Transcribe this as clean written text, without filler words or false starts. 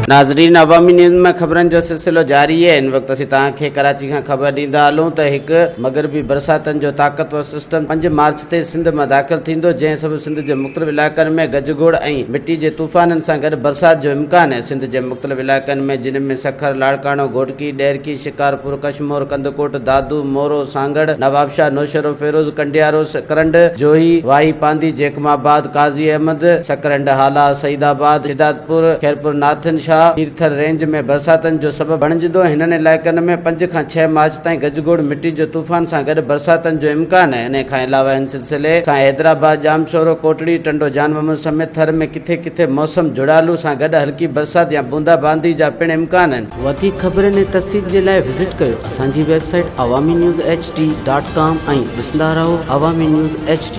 ناظرين عوامي نيوز ۾ خبرن جو سلسلو جاري آهي هن وقت اسين توهان کي ڪراچي کان خبر ڏيندا هلون ته هڪ مغربي برساتن جو طاقتور سسٽم پنج مارچ تي سنڌ مان داخل ٿيندو جنهن سبب سنڌ جي مختلف علائقن ۾ گجگوڙ ۽ مٽي جي طوفانن سان گڏ برسات جو امڪان آهي سنڌ جي مختلف علائقن ۾ جن ۾ سکر لاڙڪاڻو گهوٽڪي ڏهرڪي شڪارپور ڪشمور ڪنڌڪوٽ دادو مورو سانگهڙ نوابشاهه نوشهروفيروز ڪنڊيارو سڪرنڊ، جوهي، واهي پانڌي، جيڪب آباد، قاضي احمد، سڪرنڊ، هالا، سعيد آباد، شھدادپور، خيرپور ناٿن شاهه، کيرٿر رينج ۾ برساتن جو سبب بڻجندو، هنن علائقن ۾ پنج کان ڇهه مارچ تائين گجگوڙ، مٽي جو طوفان سان گڏ برساتن جو امڪان آهي، انهي کان علاوه هن سلسلي سان حيدرآباد، ڄامشورو، ڪوٽڙي، ٽنڊو جان محمد سميت ٿر ۾ ڪٿي ڪٿي موسم جهڙالو سان گڏ هلڪي برسات يا بوندا باندي جا پڻ امڪان آهن. وڌيڪ خبرن ۽ تفصيل جي لاء وزٽ ڪيو اسان جي website Awami news H D dot com ۽ ڏسندا رهو عوامي نيوز ايڇ ڊي.